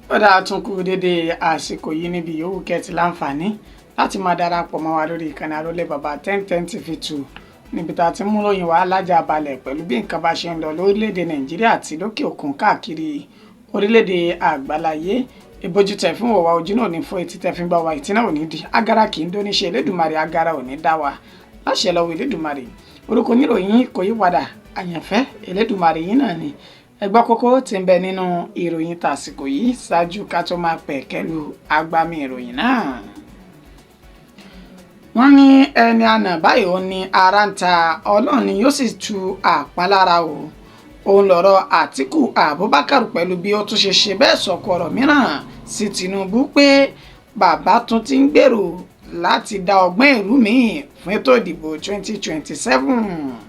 Ó dáa, tún kú dédé àsìkò yìí níbi yòówù kẹ́ ti láǹfààní láti máa darapọ̀ mọ́ wa lórí ìkànnì Arólé Bàbá 1010 TV 2, níbi tá a ti mú ròyìn wá lájà balẹ̀ pẹ̀lú bí nǹkan bá ṣe ń lọ lórílẹ̀‐èdè Nàìjíríà àti lókè òkun, káàkiri orílẹ̀‐èdè àgbáláyé. Ìbójú tẹ̀ fún òwà ojú náà ní fún etí tẹ̀ fi ń gbà wá, ìtí náà ò ní di agara kì í dóníṣe. Elédùmarè, agara ò ní dá wa láṣẹ lọ́wọ́ Elédùmarè. Orúkọ oníròyìn kò yí padà, àyànfẹ́ Elédùmarè yín náà ni. Ẹgbọ́ kókó tí ń bẹ nínú ìròyìn tàsìkò yìí ṣáájú ká tó máa pẹ̀ kẹ́lu agbami ìròyìn náà. Wọ́n ní ẹni àná báyìí ó ní ara ń ta, Ọlọ́run ni yóò sì tu àpálára o. Òun lọ̀rọ̀ Àtíkù Abubakar pẹ̀lú bí ó tún ṣe ṣe bẹ́ẹ̀ sọ̀kò ọ̀rọ̀ mìíràn sí Tinubu pé bàbá tún ti ń gbèrò láti dá ọgbọ́n èrú míì fún ètò ìdìbò 2027.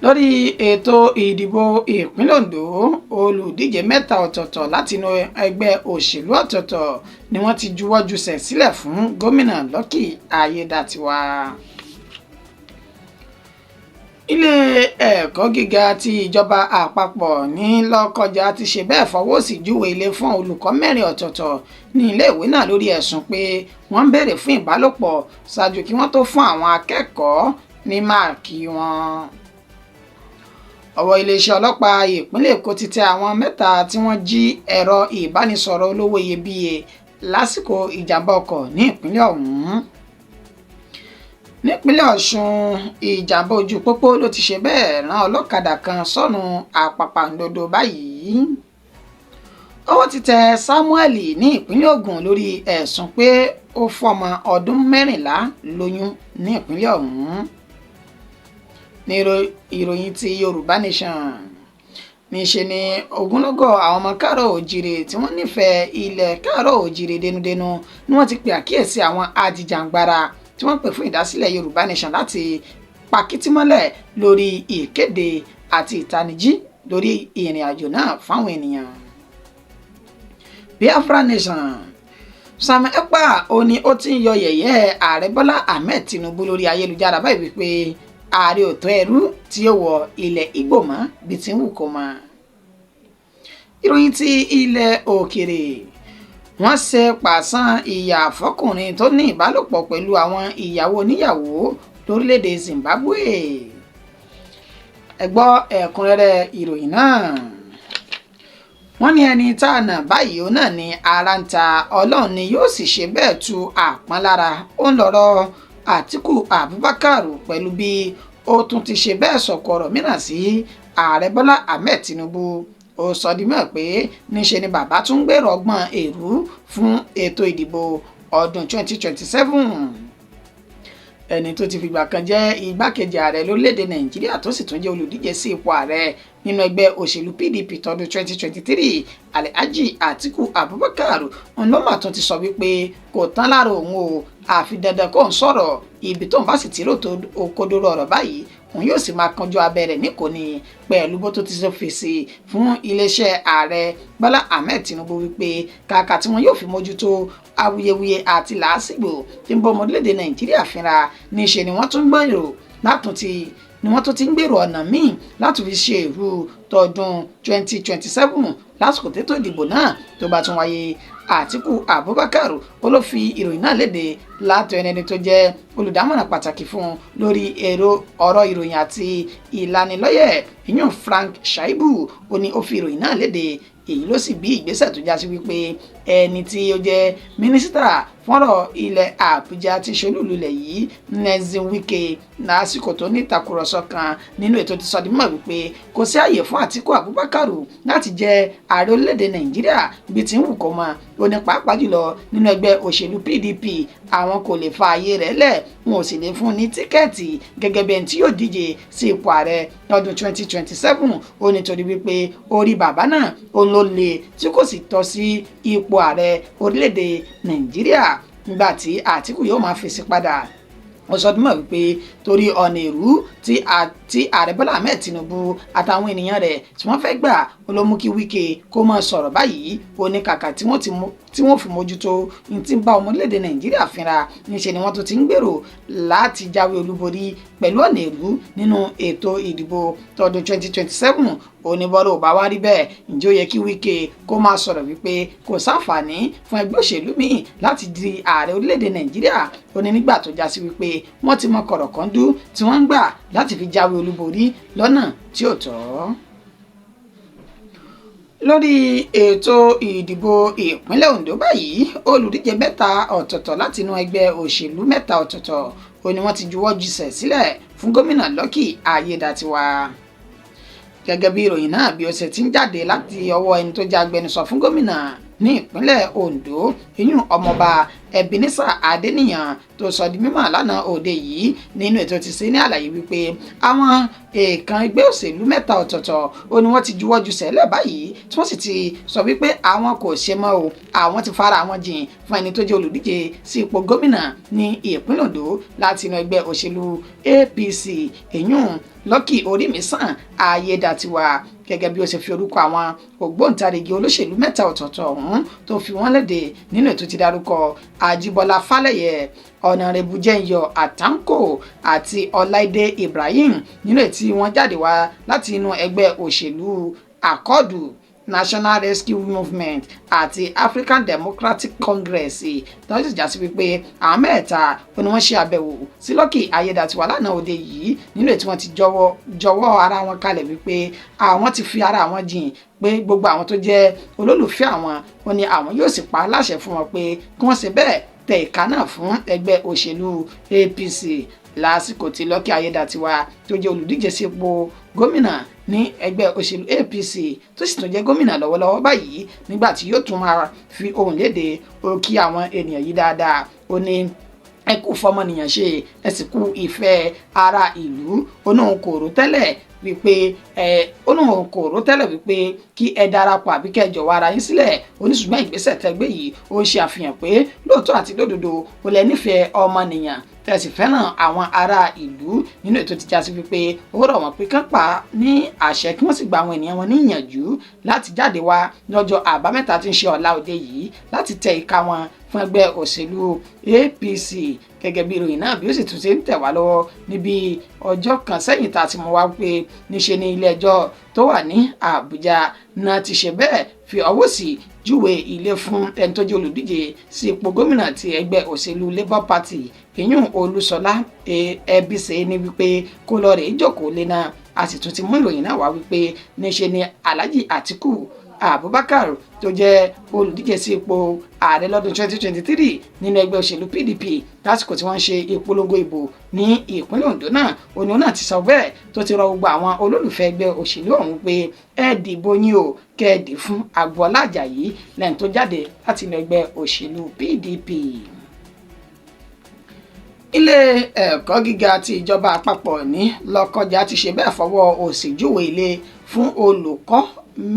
Lórí ètò ìdìbò ìpínlẹ̀ Ondo, olùdíje mẹ́ta ọ̀tọ̀ọ̀tọ̀ látinú ẹgbẹ́ òṣèlú ọ̀tọ̀ọ̀tọ̀ ni wọ́n ti juwọ́ jùsẹ̀ sílẹ̀ fún Gómìnà Lucky Ayédàtiwà. Ilé ẹ̀kọ́ gíga ti ìjọba àpapọ̀ ní Lọ́kọ́jà ti ṣe bẹ́ẹ̀ fọwọ́ sí júwe ilé fún olùkọ́ mẹ́rin ọ̀tọ̀ọ̀tọ̀ ní iléèwé náà lórí ẹ̀sùn pé wọ́n ń béèrè fún ìbálòpọ̀ ṣáájú kí wọ́n tó fún àwọn akẹ́kọ̀ọ́ ní máàkì wọn. Ọwọ́ iléeṣẹ́ ọlọ́pàá ìpínlẹ̀ Èkó ti tẹ àwọn mẹ́ta tí wọ́n jí ẹ̀rọ ìbánisọ̀rọ̀ olówó iyebíye lásìkò ìjàmbá ọkọ̀ ní ìpínlẹ̀ ọ̀hún. Nípínlẹ̀ Ọ̀ṣun, ìjàmbá ojú pópó ló ti ṣe bẹ́ẹ̀ rán ọlọ́kadà kan sọ́nù àpàpàǹdodo báyìí. Ọwọ́ ti tẹ Samuel ní ìpínlẹ̀ Ògùn lórí ẹ̀sùn pé ó fọmọ ọdún 14 lóyún ní ìpínlẹ̀ ọ̀hún. Ní ìròyìn ti Yorùbá Nation, níṣe ni ogunlọ́gọ̀ àwọn ọmọ káàárọ̀ òjìrè tí wọ́n nífẹ̀ẹ́ ilẹ̀ káàárọ̀ òjìrè dénúdénú ni wọ́n ti pè àkíyèsí àwọn ajìjàǹgbara tí wọ́n pè fún ìdásílẹ̀ Yorùbá Nation láti pakitímọ́lẹ̀ lórí ìkéde àti ìtanijí lórí ìrìn àjò náà fáwọn ènìyàn. Biafra Nation, Simon Ekpa ó ní ó ti ń yọ yẹ̀yẹ́ Ààrẹ Bọ́lá Ahmed Tinubu lórí ayélujára báyìí wípé ààrẹ ò tó ẹrú tí ó wọ ilẹ̀ Ìgbò mọ́ bí ti ń wù kó mọ́. Ìròyìn ti ilẹ̀ òkèrè, wọ́n ṣe pàṣán ìyà fọkùnrin tó ní ìbálòpọ̀ pẹ̀lú àwọn ìyàwó oníyàwó lórílẹ̀‐èdè Zimbabwe. Ẹ gbọ́ ẹ̀kúnrẹ́rẹ́ ìròyìn náà. Wọ́n ní ẹni tá a nà báyìí ó náà ní ara ń ta, Ọlọ́run ni yóò sì ṣe bẹ́ẹ̀ tu àpọ́n lára. Ó ń lọ́rọ̀ Àtíkù Abubakar pẹ̀lú bí ó tún ti ṣe bẹ́ẹ̀ sọ̀kò ọ̀rọ̀ mìíràn sí Ààrẹ Bọ́lá Ahmed Tinubu. Ó sọ di mọ́ pé níṣe ni bàbá tún ń gbèrò ọgbọ́n èrú fún ètò ìdìbò ọdún 2027. Ẹni tó ti fìgbà kan jẹ́ igbákejì ààrẹ lórílẹ̀‐èdè Nàìjíríà, tó sì tún jẹ́ olùdíje sí ipò ààrẹ nínú ẹgbẹ́ òṣèlú PDP tọdún 2023, Alhaji Atiku Abubakar ńlọ́mà tún ti sọ wípé kò tán lára òun o, àfi dandan kó ń sọ̀rọ̀. Ibi tó ń bá sì ti rò tó òkodoro ọ̀rọ̀ báyìí, òun yóò sì máa kanjú abẹ́rẹ́ níkòní pẹ̀lú bó tó ti ṣe fèsì fún iléeṣẹ́ Ààrẹ Bọ́lá Ahmed Tinubu wípé kàkà tí wọn yóò fi mójútó awuyewuye àti làásìgbò tí ń bọ́ ọmọ orílẹ̀-èdè Nàìjíríà fínra, níṣe ni wọ́n tún gbèrò látún ti ni wọ́n tún ti ń gbèrò ọ̀nà míì láti fi ṣe èrú tọdún 2027 lásìkò tètò ìdìbò náà tó bá tún wáyé. Àtíkù Abubakar ó ló fi ìròyìn náà léde látọ̀ ẹni tó jẹ́ olùdámọ̀ràn pàtàkì fún un lórí èrò ọ̀rọ̀ ìròyìn àti ìlanilọ́yẹ̀, ìyún Frank Shaibu. Ó ní ó fi ìròyìn náà léde, èyí ló sì bí ìgbésẹ̀ tó já sí wípé ẹni tí ó jẹ́ mínísítà fọ́rọ̀ ilẹ̀ Àbújá tí ṣolúlu ilẹ̀ yìí, Nyesom Wike, lásìkò tó ní ìtàkùrọ̀sọ kan nínú ètò, ti sọ di mímọ̀ wípé kò sí àyè fún Àtíkù Abubakar láti jẹ́ ààrẹ orílẹ̀-èdè Nàìjíríà bí ti ń wù kó mọ́. Ó ní pàápàá jùlọ nínú ẹgbẹ́ òṣèlú PDP, àwọn kò lè fa ààyè rẹ̀ lẹ̀, wọn ò sì lè fún ní tíkẹ́ẹ̀tì gẹ́gẹ́ bí ẹni tí yóò díje sí ipò ààrẹ lọ́dún 2027. Ó nítorí wípé orí bàbá náà òun ló le tí kò sì tọ́ sí ipò ààrẹ orílẹ̀-èdè Nàìjíríà. Nígbà tí Àtíkù yóò máa fèsì padà, ó sọ dímọ̀ wípé torí ọ̀nà èrú tí ààrẹ Bọ́lá Ahmed Tinubu àtàwọn ènìyàn rẹ̀ tí wọ́n fẹ́ gbà ó ló mú kí Wike kó máa sọ̀rọ̀ báyìí. Ó ní kàkà tí wọ́n tí wọ́n fi mójútó ní tí ń bá ọmọ orílẹ̀-èdè Nàìjíríà fínra. Níṣe ni wọ́n tún ti ń gbèrò láti jáwé olúborí pẹ̀lú ọ̀nà èrú nínú ètò ìdìbò tọdún 2027. Oníbọ̀rọ̀ ò bá wá rí bẹ́ẹ̀, ǹjẹ́ ó yẹ kí Wike kó máa sọ̀rọ̀ wípé kò sáǹfààní fún ẹgbẹ́ òṣèlú míì láti di ààrẹ orílẹ̀-èdè Nàìjíríà? Ó ní nígbà tó já sí wípé wọ́n ti mọ kọ̀rọ̀kọ́ndú tí wọ́n ń gbà láti fi jáwé olúborí lọ́nà tí ò tọ́. Lórí ètò ìdìbò ìpínlẹ̀ Ondo báyìí, olùdíje mẹ́ta ọ̀tọ̀ọ̀tọ̀ látinú ẹgbẹ́ òṣèlú mẹ́ta ọ̀tọ̀ọ̀tọ̀ ó ní wọ́n ti juwọ́ jùsẹ̀ sílẹ̀ fún gómìnà Lucky Ayédàtiwa. Gẹ́gẹ́ bí ìròyìn náà bí ó ṣe ti ń jáde láti ọwọ́ ẹni tó jẹ́ agbẹnusọ fún gómìnà ní ìpínlẹ̀ Ondo, ìyún ọmọọba Ebenezer Adéníyàn, tó sọ di mímọ̀ lánàá òde yìí nínú ètò ti ṣe ní àlàyé wípé àwọn èèkàn ẹgbẹ́ òṣèlú mẹ́ta ọ̀tọ̀ọ̀tọ̀ ó ní wọ́n ti juwọ́ ju sẹ́lẹ̀ báyìí, tí wọ́n sì ti sọ wípé àwọn kò ṣe mọ́ o, àwọn ti fara àwọn jìn fún ẹni tó jẹ́ olùdíje sí ipò gómìnà ní ìpínlẹ̀ Ondo láti inú ẹgbẹ́ òṣèlú APC, ìyún Lucky Orímisàn Ayédàtiwa. Gẹ́gẹ́ bí ó ṣe fi orúkọ àwọn ògbóǹtarìgì olóṣèlú mẹ́ta ọ̀tọ̀ọ̀tọ̀ ọ̀hún tó fi wọ́n léde nínú ètò ti dárúkọ Ajíbọ́lá Fálẹ́yẹ, Ọ̀nàrẹ́bù Jẹ́nyọ Àtàǹkò àti Ọláìdé Ibrahim, nínú ètí wọ́n jáde wá láti inú ẹgbẹ́ òṣèlú Akọ́ọ̀dù, National Rescue Movement àti African Democratic Congress, tó sì já sí wípé àwọn mẹ́ta ó ní wọ́n ṣe àbẹ̀wò sí Lucky Ayédàtiwa lánàá òde yìí, nínú ètí wọ́n ti jọ̀wọ́ ara wọn kalẹ̀ wípé àwọn ti fi ara wọn jìn, pé gbogbo àwọn tó jẹ́ olólùfẹ́ àwọn ó ní àwọn yóò sì pa á láṣẹ fún wọn pé kí wọ́n ṣe bẹ́ẹ̀ tẹ ìka náà fún ẹgbẹ́ òṣèlú APC. Lásìkò tí Lucky Ayédàtiwa tó jẹ́ olùdíje sípò gómìnà ní ẹgbẹ́ òṣèlú APC, tó sì tún jẹ́ gómìnà lọ́wọ́lọ́wọ́ báyìí, nígbà tí yóò tún máa fi ohùn léde, ó kí àwọn ènìyàn yìí dáadáa. Ó ní ẹ kú fọmọnìyàn ṣe, ẹ sì kú ìfẹ́ ara ìlú. Ó ní òun kò rò tẹ́lẹ̀ wípé ẹ ó ní òun kò rò tẹ́lẹ̀ wípé kí ẹ darapọ̀ àbí kẹ́ ẹ jọ̀wọ́ ara yín sílẹ̀. Ó ní ṣùgbọ́n ìgbésẹ̀ tẹ́ gbé yìí, ó ṣe àfihàn pé lóòótọ́ àti lódodo ó lẹ nífẹ̀ẹ́ ọmọnìyàn, tẹ́ sì fẹ́ràn àwọn ará ìlú. Nínú ètò ti já sí wípé ó rọ̀ wọ́n pé kán pa ní àṣẹ kí wọ́n sì gba àwọn ènìyàn wọn ní ìyànjú láti jáde wá lọ́jọ́ àbámẹ́ta tí ń ṣe ọ̀la òde yìí láti tẹ ìka wọn fún ẹgbẹ́ òṣèlú APC. Gẹ́gẹ́ bí ìròyìn náà bí ó sì tún ṣe ń tẹ̀ wá lọ́wọ́, níbi ọjọ́ kan sẹ́yìn tá a ti mú wá pé níṣe ní ilé ẹjọ́ tó wà ní Àbújá náà ti ṣe bẹ́ẹ̀ fi ọwọ́ sí júwe ilé fún ẹni tó jẹ́ olùdíje sí ipò gómìnà ti ẹgbẹ́ òṣèlú Labour Party, ìyún Olúṣọlá Ẹbíṣe, ní wípé kó lọ rèé jókòó lé náà. A sì tún ti mú ìròyìn náà wá wípé níṣe ni Alhaji Atiku Abubakar tó jẹ́ olùdíje sí ipò ààrẹ lọ́dún 2023 nínú ẹgbẹ́ òṣèlú PDP, lásìkò tí wọ́n ń ṣe ìpolongo ìbò ní ìpínlẹ̀ Ondo náà, òní náà ti sọ bẹ́ẹ̀, tó ti rọ gbogbo àwọn olólùfẹ́ ẹgbẹ́ òṣèlú ọ̀hún pé ẹ dìbò yín o, kẹ́ ẹ dì fún Agboola Ajayi lẹ́yìn tó jáde láti inú ẹgbẹ́ òṣèlú PDP. Ilé ẹ̀kọ́ gíga ti ìjọba àpapọ̀ ní Lọ́kọ́jà ti ṣe bẹ́ẹ̀ fọwọ́ òsì júwe ilé fún olùkọ́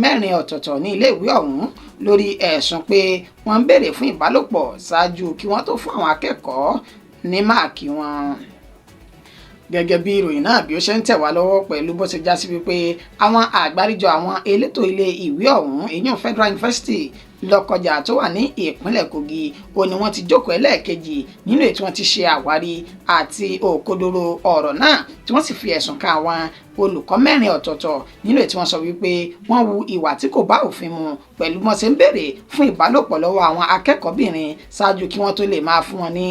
mẹ́rin ọ̀tọ̀ọ̀tọ̀ ní iléèwé ọ̀hún lórí ẹ̀sùn pé wọ́n ń béèrè fún ìbálòpọ̀ ṣáájú kí wọ́n tó fún àwọn akẹ́kọ̀ọ́ ní máàkì wọn. Gẹ́gẹ́ bí ìròyìn náà bí ó ṣe ń tẹ̀ wá lọ́wọ́, pẹ̀lú bó ṣe já sí wípé àwọn àgbáríjọ àwọn elétò ilé ìwé ọ̀hún, èyí Federal University Lọ́kọjà tó wà ní ìpínlẹ̀ Kogi, ó ní wọ́n ti jókòó ẹlẹ́ẹ̀kejì nínú ètò wọn ti ṣe àwárí àti òkodoro ọ̀rọ̀ náà, tí wọ́n sì fi ẹ̀sùn kan àwọn olùkọ́ mẹ́rin ọ̀tọ̀ọ̀tọ̀ nínú ètò wọn sọ wípé wọ́n hu ìwà tí kò bá òfin mu pẹ̀lú bí wọ́n ṣe ń béèrè fún ìbálòpọ̀ lọ́wọ́ àwọn akẹ́kọ̀ọ́bìnrin ṣáájú kí wọ́n tó lè máa fún wọn ní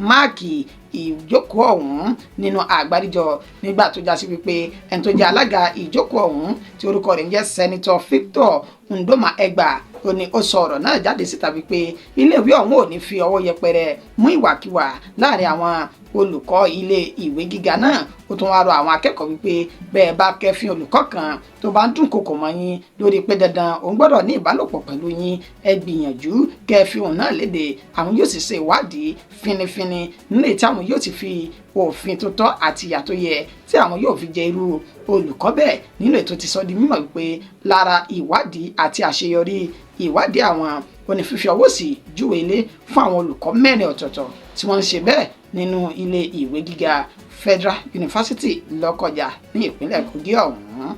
máàkì ìjókòó ọ̀hún. Nínú àgbáríjọ, nígbà tó já sí wípé ẹni tó jẹ́ alága ìjókòó ọ̀hún, tí orúkọ rẹ̀ ń jẹ́ Senator Victor Ndoma Egba, ó ní ó sọ ọ̀rọ̀ náà jáde síta wípé iléèwé ọ̀hún ò ní fi ọwọ́ yẹpẹrẹ mú ìwàkiwà láàrin àwọn olùkọ́ ilé ìwé gíga náà. Ó tún wáá rọ àwọn akẹ́kọ̀ọ́ wípé bẹ́ẹ̀ bá kẹ́fín olùkọ́ kan tó bá ń dúnkokò mọ́ yín lórí pé dandan òun gbọ́dọ̀ ní ìbálòpọ̀ pẹ̀lú yín, ẹ gbìyànjú kẹ́ fi òun náà léde, àwọn yóò sì ṣe ìwádìí finifini nílé tí àwọn yóò ti fi òfin tó tọ́ àti ìyà tó yẹ tí àwọn yóò fi jẹ irú olùkọ́ bẹ́ẹ̀. Nínú ètò ti sọ di mímọ̀ wípé lára ìwádìí àti àṣeyọrí ìwádìí àwọn ó ní fífi ọwọ́ sí júwe ilé fún àwọn olùkọ́ mẹ́rin ọ̀tọ̀ọ̀tọ̀ tí wọ́n ń ṣe bẹ́ẹ̀ nínú ilé ìwé gíga Federal University Lọ́kọjà ní ìpínlẹ̀ Kogi ọ̀hún.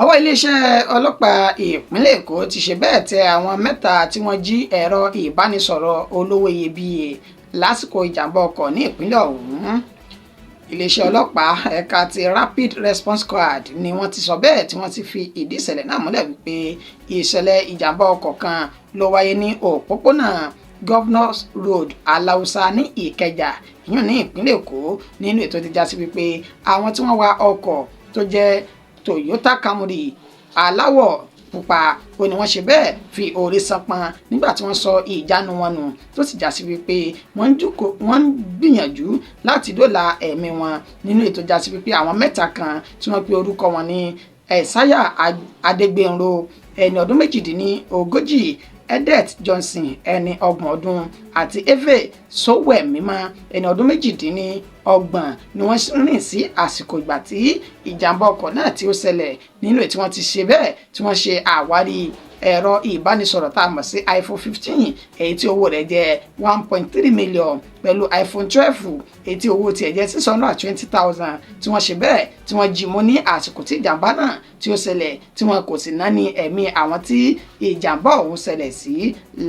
Ọwọ́ iléeṣẹ́ ọlọ́pàá ìpínlẹ̀ Èkó ti ṣe bẹ́ẹ̀ tẹ àwọn mẹ́ta tí wọ́n jí ẹ̀rọ ìbánisọ̀rọ̀ olówó iyebíye lásìkò ìjàmbá ọkọ̀ ní ìpínlẹ̀ ọ̀hún. Iléeṣẹ́ ọlọ́pàá ẹ̀ka ti Rapid Response Squad ni wọ́n ti sọ bẹ́ẹ̀ tí wọ́n ti fi ìdí ìṣẹ̀lẹ̀ náà múlẹ̀ wípé ìṣẹ̀lẹ̀ ìjàmbá ọkọ̀ kan ló wáyé ní òpópónà Governors Road, Aláùsá ní Ìkẹjà, ìyún ní ìpínlẹ̀ Èkó, nínú ètò ti já sí wípé àwọn tí wọ́n wa ọkọ̀ tó jẹ́ Toyota Camry aláwọ̀ pupa ó ní wọ́n ṣe bẹ́ẹ̀ fi orí sánpọ́n nígbà tí wọ́n sọ ìjánu wọn nù, tó sì já sí wípé wọ́n ń gbìyànjú láti dóòlà ẹ̀mí wọn, nínú ètò já sí wípé àwọn mẹ́ta kan tí wọ́n pe orúkọ wọn ní Ẹ̀sáyà Adégbènrò, ẹni ọdún 38, Edet Johnson, ẹni 30 ọdún, àti Eve Sowemimo, ẹni ọdún 28, ni wọ́n rìn sí àsìkò ìgbà tí ìjàmbá ọkọ̀ náà tí ó ṣẹlẹ̀, nínú èyí tí wọ́n ti ṣe bẹ́ẹ̀ tí wọ́n ṣe àwárí ẹ̀rọ ìbánisọ̀rọ̀ tá a mọ̀ sí iPhone 15, èyí tí owó rẹ̀ jẹ́ 1.3 million, pẹ̀lú iPhone 12, èyí tí owó tiẹ̀ jẹ́ 620,000, tí wọ́n ṣe bẹ́ẹ̀ tí wọ́n jí mú ní àsìkò tí ìjàmbá náà tí ó ṣẹlẹ̀, tí wọ́n kò sì ná ní ẹ̀mí àwọn tí ìjàmbá ọ̀hún ṣẹlẹ̀ sí.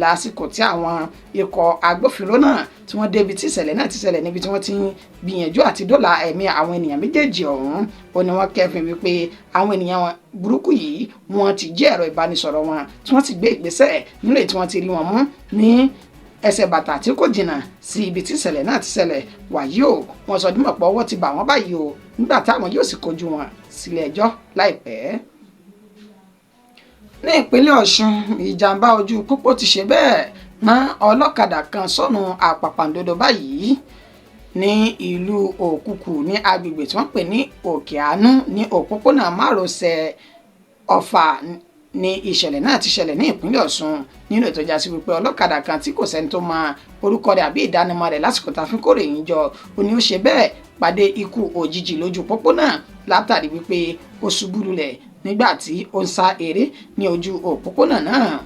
Lásìkò tí àwọn ikọ̀ agbófinró náà tí wọ́n débi tí ìṣẹ̀lẹ̀ náà ti ṣẹlẹ̀, níbi tí wọ́n ti ń gbìyànjú àti dóòlà ẹ̀mí àwọn ènìyàn méjèèjì ọ̀hún, ó ní wọ́n kẹ́fìn wípé àwọn ènìyàn burúkú yìí wọ́n ti jí ẹ̀rọ ìbánisọ̀rọ̀ wọn, tí wọ́n ti gbé ìgbésẹ̀ nínú èyí tí wọ́n ti rí wọn mú ní ẹsẹ̀ bàtà tí kò jìnnà sí ibi tí ìṣẹ̀lẹ̀ náà ti ṣẹlẹ̀. Wàyí o, wọ́n sọ dímọ̀ pé ọwọ́ ti bà wọ́n báyìí o, nígbà táwọn yóò sì kojú wọn sílé ẹjọ́ láìpẹ́. Ní ìpínlẹ̀ Ọ̀ṣun, ìjàmbá ojú pópó ti ṣe bẹ́ẹ̀ rán ọlọ́kadà kan sọ́nù àpàpàǹdodo báyìí ní ìlú Òkùkù, ní agbègbè tí wọ́n pè ní Òkè Àánú, ní òpópónà márosẹ̀ Ọ̀fà ní ìṣẹ̀lẹ̀ náà ti ṣẹlẹ̀ ní ìpínlẹ̀ Ọ̀ṣun, nínú ètò ìjà sí wípé ọlọ́kadà kan tí kò sẹ́ni tó mọ orúkọ rẹ̀ àbí ìdánimọ̀ rẹ̀ lásìkò tá a fi kórè yín jọ, ó ní ó ṣe bẹ́ẹ̀ pàdé ikú òjijì lójú pópónà látàrí wípé ó ṣubú lulẹ̀ nígbà tí ó ń sá eré ní ojú òpópónà náà.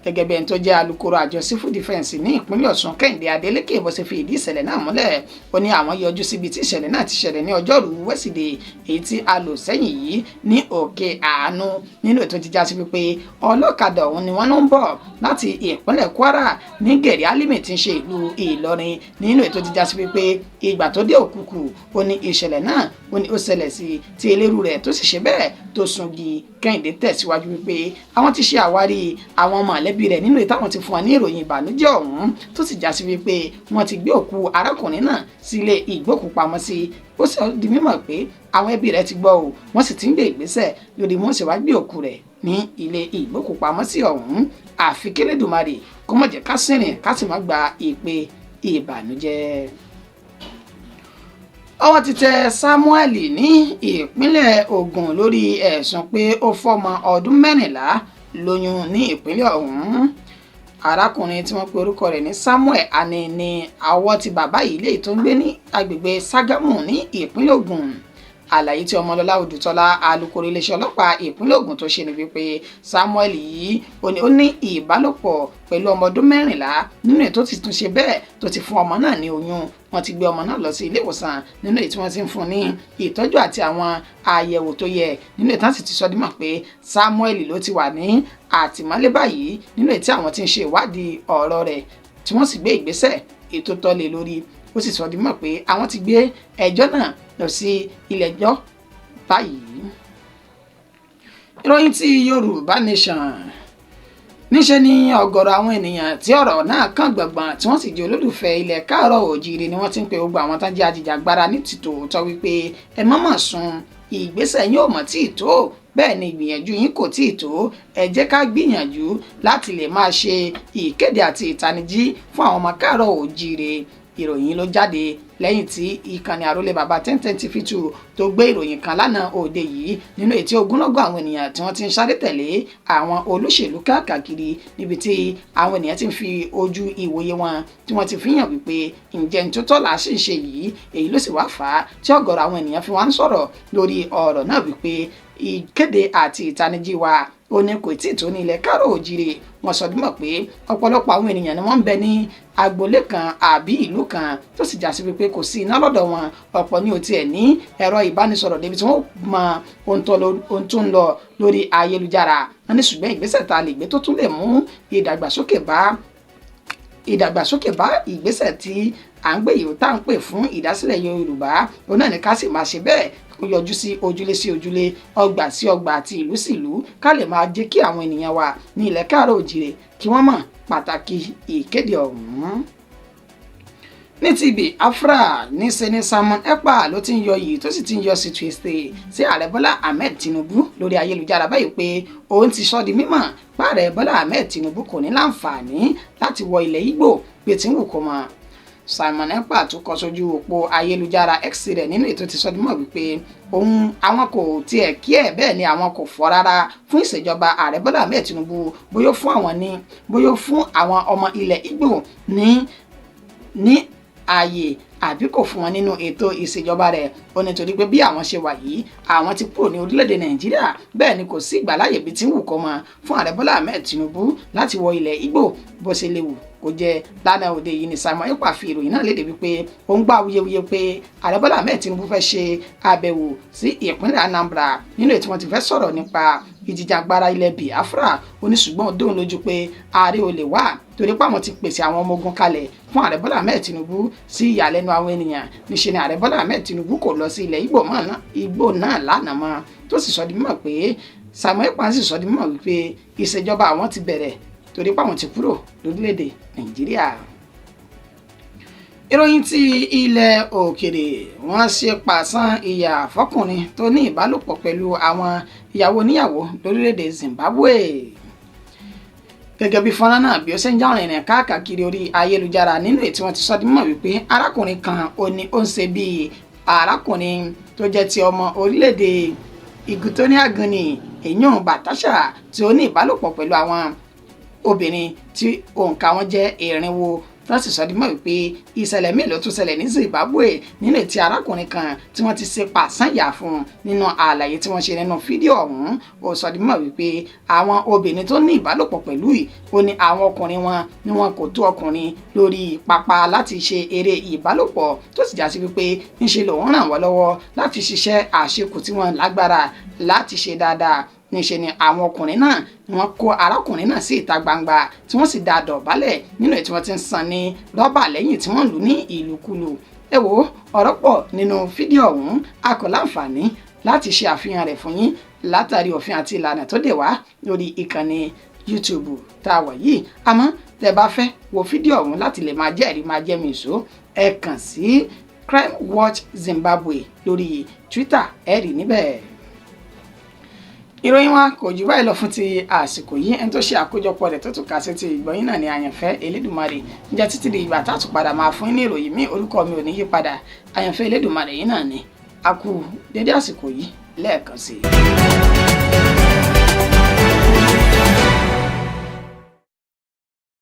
Gẹ́gẹ́ bí ẹni tó jẹ́ alukoro àjọ civil defence ní ìpínlẹ̀ Ọ̀ṣun, Kẹ́hìndé Adélékè, bó ṣe fi ìdí ìṣẹ̀lẹ̀ náà múlẹ̀, ó ní àwọn yọjú síbi tí ìṣẹ̀lẹ̀ náà ti ṣẹlẹ̀ ní ọjọ́rùú wẹ́sídẹ̀ẹ́ èyí tí a lò sẹ́yìn yìí ní Òkè Àánú, nínú ètò ti já sí wípé ọlọ́kadà ọ̀hún ni wọ́n ń bọ̀ láti ìpínlẹ̀ Kwara ní Gẹ̀rí Álímì tí ń ṣe ìlú Ìlọrin, nínú ètò ti já sí wípé ìgbà tó dé Òkùkù ó ní ìṣẹ̀lẹ̀ náà ó ní ó ṣẹlẹ̀ sí tí eléru rẹ̀ tó sì ṣe bẹ́ẹ̀ tó sungi. Kẹ́hìndé tẹ̀síwájú wípé àwọn ti ṣe àwárí àwọn mọ̀lẹ́bí rẹ̀ nínú ìtàwọn ti fún wa ní ìròyìn ìbànújẹ́ ọ̀hún, tó sì já sí wípé wọ́n ti gbé òkú arákùnrin náà sílé ìgbókùpamọ́sí. Ó sì di mímọ̀ pé àwọn ẹbí rẹ̀ ti gbọ́ o, wọ́n sì ti ń gbé ìgbésẹ̀ lórí wọ́n sì wá gbé òkú rẹ̀ ní ilé ìgbókùpamọ́sí ọ̀hún. Àfi k'Elédùmarè kó má jẹ́ ká sìnrìn ká sì má gba ìpè ìbànújẹ́. Ọwọ́ ti tẹ Samuel ní ìpínlẹ̀ Ògùn lórí ẹ̀sùn pé ó fọ́mọ ọdún 14 lóyún ní ìpínlẹ̀ ọ̀hún. Arákùnrin tí wọ́n pe orúkọ rẹ̀ ní Samuel Ani ní ọwọ́ ti bàbá yìí lè tó ń gbé ní agbègbè Ṣàgámù ní ìpínlẹ̀ Ògùn. Àlàyé tí Ọmọlọ́lá Odùtọ́lá, alukoro iléeṣẹ́ ọlọ́pàá ìpínlẹ̀ Ògùn, tó ṣe ni wípé Samuel yìí ó ní ìbálòpọ̀ pẹ̀lú ọmọ ọdún 14, nínú ètò tí tún ṣe bẹ́ẹ̀ tó ti fún ọmọ náà ní oyún. Wọ́n ti gbé ọmọ náà lọ sí ilé ìwòsàn, nínú èyí tí wọ́n ti ń fún ní ìtọ́jú àti àwọn àyẹ̀wò tó yẹ, nínú èyí tí wọ́n sì ti sọ dímọ̀ pé Samuel ló ti wà ní àtìmọ́lé báyìí, nínú èyí tí àwọn ti ń ṣe ìwádìí ọ̀rọ̀ rẹ̀ tí wọ́n sì gbé ìgbésẹ̀ ètò tọ́lé lórí. Ó sì sọ dímọ̀ pé àwọn ti gbé ẹjọ́ náà lọ sí ilé ẹjọ́ báyìí. Ìròyìn tí Yorùbá Nation. Níṣẹ́ ni ọ̀gọ̀rọ̀ àwọn ènìyàn tí ọ̀rọ̀ náà kàn gbọ̀ngbọ̀n, tí wọ́n sì jẹ́ olólùfẹ́ ilẹ̀ káàárọ̀ òjíire, ni wọ́n ti ń pe gbogbo àwọn tán jẹ́ ajìjàgbara ní tìtòótọ́ wípé ẹ má mà sùn, ìgbésẹ̀ yín ò mọ̀ tí ì tó, bẹ́ẹ̀ ni ìgbìyànjú yín kò tí ì tó. Ẹ jẹ́ ká gbìyànjú láti lè máa ṣe ìkéde àti ìtanijí fún àwọn ọmọ káàárọ̀ òjíire. Ìròyìn ló jáde lẹ́yìn tí ìkànnì àrólé bàbá 1010 TV 2 tó gbé ìròyìn kan lánàá òde yìí, nínú ètí ogunlọ́gọ̀ àwọn ènìyàn tí wọ́n ti ń sáré tẹ̀lé àwọn olóṣèlú káàkiri, níbi tí àwọn ènìyàn ti ń fi ojú ìwòye wọn tí wọ́n ti fi hàn wípé ǹjẹ́ ní tó tọ́ là á sì ń ṣe yìí. Èyí ló sì wá fà á tí ọ̀gọ̀rọ̀ àwọn ènìyàn fi wá ń sọ̀rọ̀ lórí ọ̀rọ̀ náà wípé ìkéde àti ìtanijí wa ó ní kò tí ì tó ní ilẹ̀ káàrọ̀ òjìrè. Wọ́n sọ dímọ̀ pé ọ̀pọ̀lọpọ̀ àwọn ènìyàn ni wọ́n ń bẹ ní agboolé kan àbí ìlú kan tó sì já sí wípé kò sí iná lọ́dọ̀ wọn, ọ̀pọ̀ ní ò tiẹ̀ ní ẹ̀rọ ìbánisọ̀rọ̀ débi tí wọ́n mọ ohun tó ń lọ lórí ayélujára. Wọ́n ní ṣùgbọ́n ìgbésẹ̀ tá a lè gbé tó tún lè mú ìdàgbàsókè bá ìgbésẹ̀ tí à ń gbé yìí tá à ń pè fún ìdásílẹ̀ Yorùbá, òun náà ní ká sì máa ṣe bẹ́ẹ̀ kó yọjú sí ojúlé sí ojúlé, ọgbà sí ọgbà àti ìlú sí ìlú, ká lè máa jẹ́ kí àwọn ènìyàn wa ní ilẹ̀ káàárọ̀ òjìrè kí wọ́n mọ̀ pàtàkì ìkéde ọ̀hún. Ní ti Biafra, níṣe ni Simon Ekpa ló ti ń yọ yìí tó sì ti ń yọ sí twiste sí ààrẹ Bọ́lá Ahmed Tinubu lórí ayélujára báyìí pé òun ti sọ di mímọ̀ pààrẹ Bọ́lá Ahmed Tinubu kò ní láǹfààní láti wọ ilẹ̀ Ìgbò bí ti ń wù kó mọ́. Simon Ekpa tó kọ sójú òpó ayélujára X rẹ̀ nínú ètò ti sọ di mímọ̀ wípé òun àwọn kò tiẹ̀ kí ẹ̀, bẹ́ẹ̀ ni àwọn kò fọ́ rárá fún ìṣèjọba ààrẹ Bọ́lá Ahmed Tinubu, bóyá fún àwọn ní bóyá fún àwọn ọmọ ilẹ̀ Ìgbò ní ààyè àbí kò fún wọn nínú ètò ìṣèjọba rẹ̀. Ó ní torí pé bí àwọn ṣe wà yìí, àwọn ti kúrò ní orílẹ̀-èdè Nàìjíríà, bẹ́ẹ̀ ni kò sí ìgbàláyè bí tí ń wù kó mọ fún ààrẹ Bọ́lá Ahmed Tinubu láti wọ ilẹ̀ Ìgbò bó ṣe léwu kó jẹ́. Lánàá òde yìí ni Simon Ekpa fi ìròyìn náà léde wípé ó ń gbà wuyewuye pé ààrẹ Bọ́lá Ahmed Tinubu fẹ́ ṣe àbẹ̀wò sí ìpínlẹ̀ Anambra nínú ètò wọn ti fẹ́ sọ̀rọ̀ nípa ìjìjàgbara ilẹ̀ Biafra. Ó ní ṣùgbọ́n ó dóun lójú pé ààrẹ ò lè wá torí pé àwọn ti pèsè àwọn ọmọ ogun kalẹ̀ fún ààrẹ Bọ́lá Ahmed Tinubu. Sí ìyàlẹ́nu àwọn ènìyàn, níṣe ni ààrẹ Bọ́lá Ahmed Tinubu kò lọ sí ilẹ̀ Ìgbò náà lánàá mọ́, tó sì sọ di mímọ̀ pé Simon Ekpa sì sọ di mímọ̀ wípé ìṣèjọba àwọn ti bẹ̀rẹ̀ torí pé àwọn ti kúrò lórílẹ̀‐èdè Nàìjíríà. Ìròyìn ti ilẹ̀ òkèrè: wọ́n ṣe pàṣán ìyà fọkùnrin tó ní ìbálòpọ̀ pẹ̀lú àwọn ìyàwó oníyàwó lórílẹ̀‐èdè Zimbabwe. Gẹ́gẹ́ bí fọ́nrán náà bí ó ṣe ń já rìnrìn káàkiri orí ayélujára nínú ètí wọn ti sọ di mímọ̀ wípé arákùnrin kan ó ní ó ń ṣe bíi arákùnrin tó jẹ́ ti ọmọ orílẹ̀-èdè Equatorial Guinea, èyún Batasha, tí ó ní ìbálòpọ̀ pẹ̀lú àwọn obìnrin tí òǹkà wọn jẹ́ 400. Wọ́n sì sọ di mọ̀ wípé ìṣẹ̀lẹ̀ míì ló tún ṣẹlẹ̀ ní Zimbabwe nínú ètí arákùnrin kan tí wọ́n ti ṣe pàṣán ìyà fún un. Nínú àlàyé tí wọ́n ṣe nínú fídíò ọ̀hún, ó sọ di mọ̀ wípé àwọn obìnrin tó ní ìbálòpọ̀ pẹ̀lú yìí, ó ní àwọn ọkùnrin wọn ni wọn kò tó ọkùnrin lórí pápá láti ṣe eré ìbálòpọ̀, tó sì já sí wípé ńṣe lòun ràn wọ́n lọ́wọ́ láti ṣiṣẹ́ àṣekù tí wọ́n lágbára láti ṣe dáadáa. Níṣe ni àwọn ọkùnrin náà ni wọ́n kó arákùnrin náà sí ìta gbangba tí wọ́n sì dá a dọ̀bálẹ̀ nínú ètò wọn ti ń san ní rọ́bà lẹ́yìn tí wọ́n lù ní ìlúkulù. Ẹ wo, ọ̀rọ̀ pọ̀ nínú fídíò ọ̀hún, a kò láǹfààní láti ṣe àfihàn rẹ̀ fún yín látàrí òfin àti ìlànà tó dè wá lórí ìkànnì YouTube tá a wà yìí. Àmọ́ tẹ́ bá fẹ́ wo fídíò ọ̀hún láti lè máa jẹ́rìí máa jẹ́ mi ìṣó, ẹ kàn sí Crime Watch Zimbabwe lórí Twitter, ẹ rí níbẹ̀. Ìròyìn wa kò jù báyìí lọ fún ti àsìkò yìí. Ẹni tó ṣe àkójọpọ̀ rẹ̀ tó tún kà sí ti ìgbọ̀nyín náà ní Àyànfẹ́ Elédùmarè. Ǹjẹ́ títí di ìgbà tá a tún padà máa fún ní ìròyìn míì, orúkọ mi ò ní yí padà, Àyànfẹ́ Elédùmarè yìí náà ni. A kú dédé àsìkò yìí lẹ́ẹ̀kan sí i.